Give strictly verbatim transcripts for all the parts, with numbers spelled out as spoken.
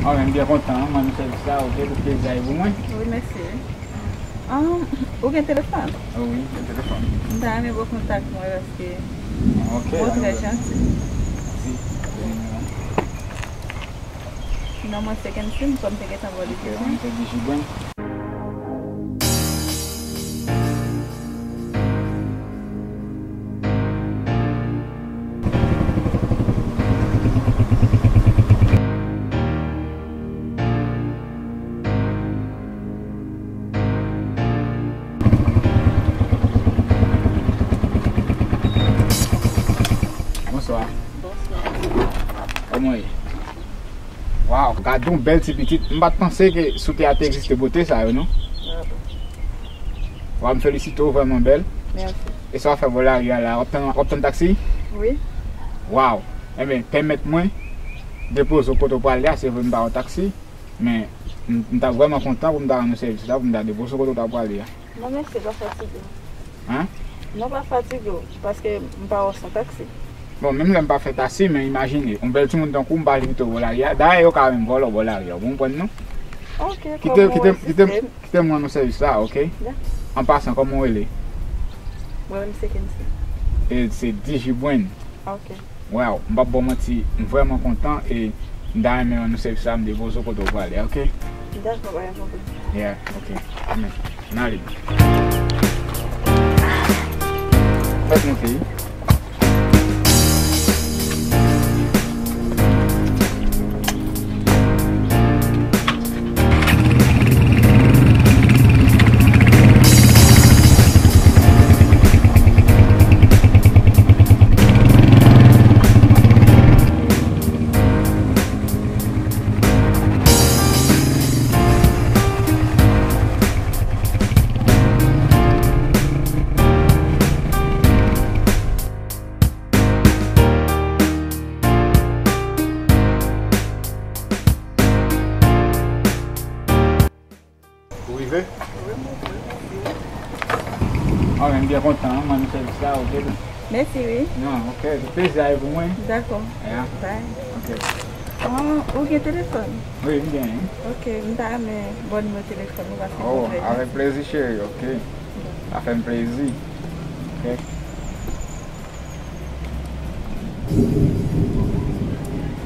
Alright, m byen kontan, mwen, m sèvis la, ok, tout plezi a pou mwen. Wi, mèsi. Um, ou gen telefòn? Oh, wi, gen telefòn. M ta renmen ba w kontak mwen paske ok, ou trè janti. Mèsi. Non mwen se Kensim, kòm te gentan ba w li deja. Ok, mwen se Digibwen. Bonswa. Bonswa. Kòman w ye? Waw, gad yon bèl ti pitit. M pa t panse ke sou tè a te egziste bote sa yo, non. Waw, m felisite w, vrèman bèl. Mèsi. E sa w ap fè bò lari a la? W ap tann, w ap tann taksi? Wi. Waw. Enben, pèmèt mwen depoze w kote w prale a, se vre m pa yon taksi, men m, m ta vrèman kontan pou m ta rann ou sèvis la, pou m ta depoze w kote w ta prale a. Non, mèsi, pa fatige w. Hein? Non, pa fatige w, paske m pa wè w san taksi. Bon, menm lè m pa fè taksi, men imajine, yon bèl timoun tankou w, m pa vle kite w bò lari a. Dayè, yo ka menm vòlè w bò lari a, w konprann, non? Ok, kite, kòm ou kite, kite, reziste. Kite m rann ou sèvis la, ok? Dakò. An pasan, kòman w rele? Mwen menm se Kensim. E se Digibwen. Ok. Waw, m p ap ba w manti, m vrèman kontan e m ta renmen rann nou sèvis la, m depoze w kote w prale, ok? Dakò, pa gen pwoblèm. Yeah, ok. Ann ale. Fèt monte wi. Ou rive? Ah, men m byen kontan, mwen, m sèvis la, ok. Mèsi, wi. Non, ok, se plezi a pou mwen. Dakò. Yeah. Bye. Ok. Oh, ou gen telefòn? Wi, m genyen. Ok, m ta renmen ba w nimewo telefòn ou paske... Oh, avèk plezi, cheri, ok. Sa fè m plezi. Ok.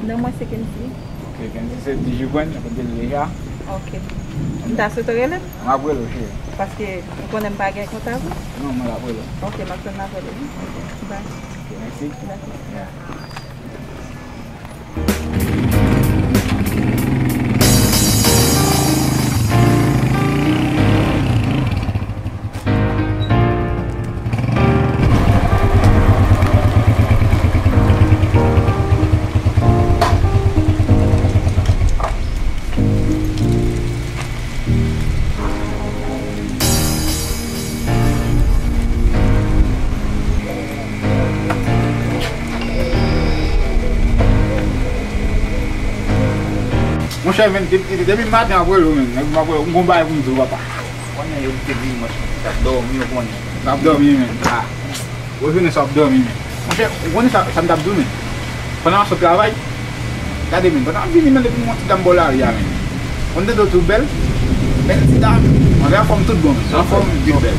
Non, mwen se Kenzi. Ok, Kenzi se Digibwen, ou konn li deja. Ok. M ta swete w rele m? M ap rele w, cheri. Paske ou konnen m pa gen kontak ou? Non, mwen ap rele w. Ok, m ap tann apèl ou. Ok, bye. Ok, mèsi. Dakò. Yeah. Monchè, men, depi, depi maten m ap rele w, men. Nèg m ap rele w, m gon bagay pou m di w, papa. Konnen yo te dimanch, t ap dòmi, w konnen. T ap dòmi, men. Ah. Ou vini sa w ap dòmi, men. Monchè, ou konnen sa, sa m t ap di w, men. Pandan m ap sot travay, gade, men, pandan m ap vini, men, depi m wè yon ti dam bò lari a, men. Ou konn tande w tou bèl? Bèl ti dam. Anfè, anfòm tout bon, men. Anfòm tout bèl.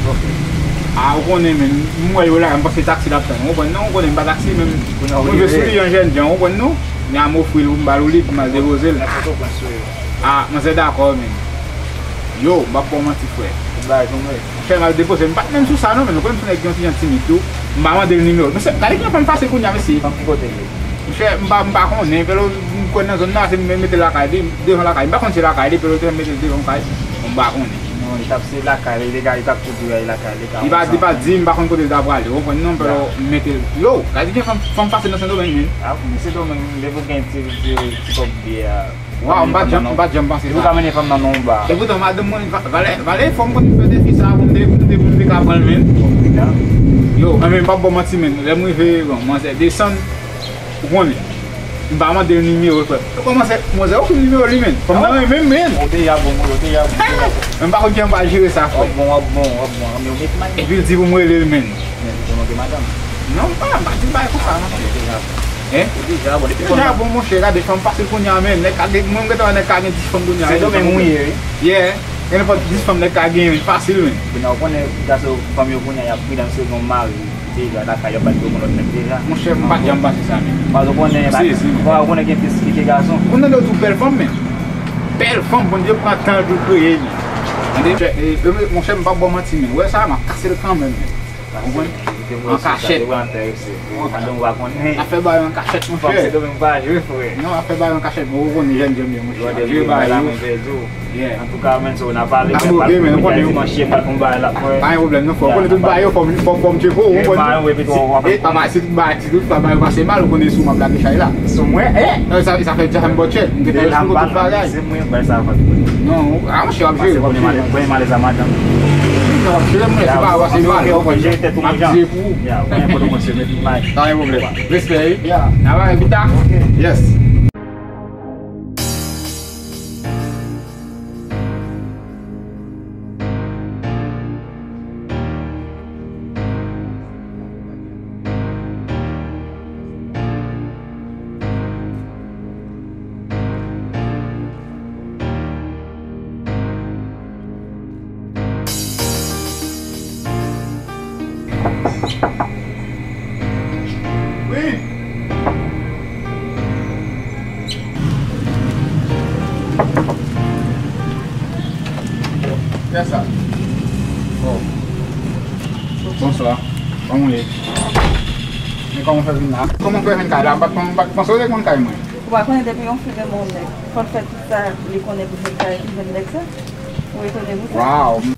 Ah, ou konnen, men, m wè yo la, m panse taksi l ap tann. Ou konprann, non? Ou konnen m pa taksi, men m rive sou li an jènjan, ou konprann, non? Men a m ofri l pou m ba l ou li, pou m al depoze l. Ah, manzè dakò, men. Yo, m p ap ba w manti, frè. Fè m al depoze. M pa t menm sou sa non, men ou konn m se nèg ki yon ti jan timid tou. M pa mande l nimewo l. Men se, gade kijan fè m fasil kounye a, mesye. Fanm ki kote l ye? Monchè, m pa, m pa konnen. Pèlo, m kwè nan zòn nan, se m mete l lakay li, devan lakay. M pa konn si lakay li, pèlo te mete l devan kay. Bon, m pa konnen. Non, li t ap se lakay li, li te ka, li t ap tou di w lakay li, li ka. Li pa, li pa di, m pa konn kote l ta prale. Ou konprann non, pèlo, m mete l. Yo, gade kijan fè m, fè m fasil nan Sendomeng, men. Ah, men Sendomeng, depi w gen ti, ti, ti kòb biyè a. Waw, m pa t janm, m pa t janm panse sa. Ou ka mennen fanm nan non ba. E poutan, madanm mwen, va-, valè, valè fò m konn fè defi sa pou m te, pou m te, pou m te ka pran l, men. Yo, men m p ap ba w manti, men. Lè m rive, bon, manzè desann, ou konnen. M pa mande l nimewo l, frè. Ou kòmanse, manzè ofri m nimewo li, men. Fanm nan renmen m, men. Ou deja bon, ou deja bon. Men m pa konn kijan m pral jere sa, frè. W ap bon, w ap bon, w ap bon. Men ou met may. Epi l di pou m rele l, men. Men ou te manke madanm. Non, m pa, m pa di bagay konsa, non. Ou deja bon. Hein? Ou deja bon, depi deja bon, monchè, gade fanm fasil kounye a, men. Nèg ka gen, mwen, m gentan wè nèg ka gen dis fanm kounye a, men. Se domenn ou ye, wi. Yeah. Gen nenpòt dis fanm nèg ka gen, men. Fasil, men. Kounye a, ou konnen, gason, fanm yo kounye a, y ap pridan, se yon mari. Deja, lakay yo pa t konn lòt nèg deja. Monchè, m pa t janm panse sa, men. Paske ou konnen, ou konnen gen fi ki pike gason. Ou tande yo di w bèl fanm, men. Bèl fanm, Bondye pran tan l pou l kreye li. Tande? Monchè, e, e, monchè, m p ap ba w manti, men. Ou wè sa, m ap kase l kanmenm, men. Ou konprann? An kachèt. Pandan w pa konnen. N ap fè bagay an kachèt, monchè. Fanm se domenn pa jwe, frè. Non, n ap fè bagay an kachèt, men ou konnen jèn, jèn, monchè. Yo de bagay la, mwen pèdi w. Yeah. Antouka, menn, so, n a pale, men, pral konnen dimanch, ye pral fè yon bagay la, frè. Pa gen pwoblèm, non, frè. Ou konnen tout bagay yo, fò m, fò, fò m tcheke w, ou konnen. E, papa, si tout bagay, si tout bagay yo pase mal, ou konnen sou m ap lage chay la. Sou mwen, e? Non, sa, sa fè dja m bòtchè. M te fè tout bagay. Se mwen, bay sa, frè. Non, a, monchè, w ap jere, w ap jere. Mwen malèz a madanm. Non, w ap jere, monchè, si bagay yo pase mal, ou konnen. M ap jere pou ou. Ya, mwen, pou mwen, se met mal. Pa gen pwoblèm. Respè, wi. Ya. N a pale pita. Yes. Wi. Kiyès sa? Oh. Bonswa. Kòman w ye? Men kòman w fè vin la? Kòman w fè vin kay la? M pa t, m pa t panse w te konn kay mwen. Ou pa konnen depi yon fi renmen yon nèg, fò l fè tout sa li konnen pou jwenn kay, pou jwenn nèg sa? Ou etone pou sa? Waw, m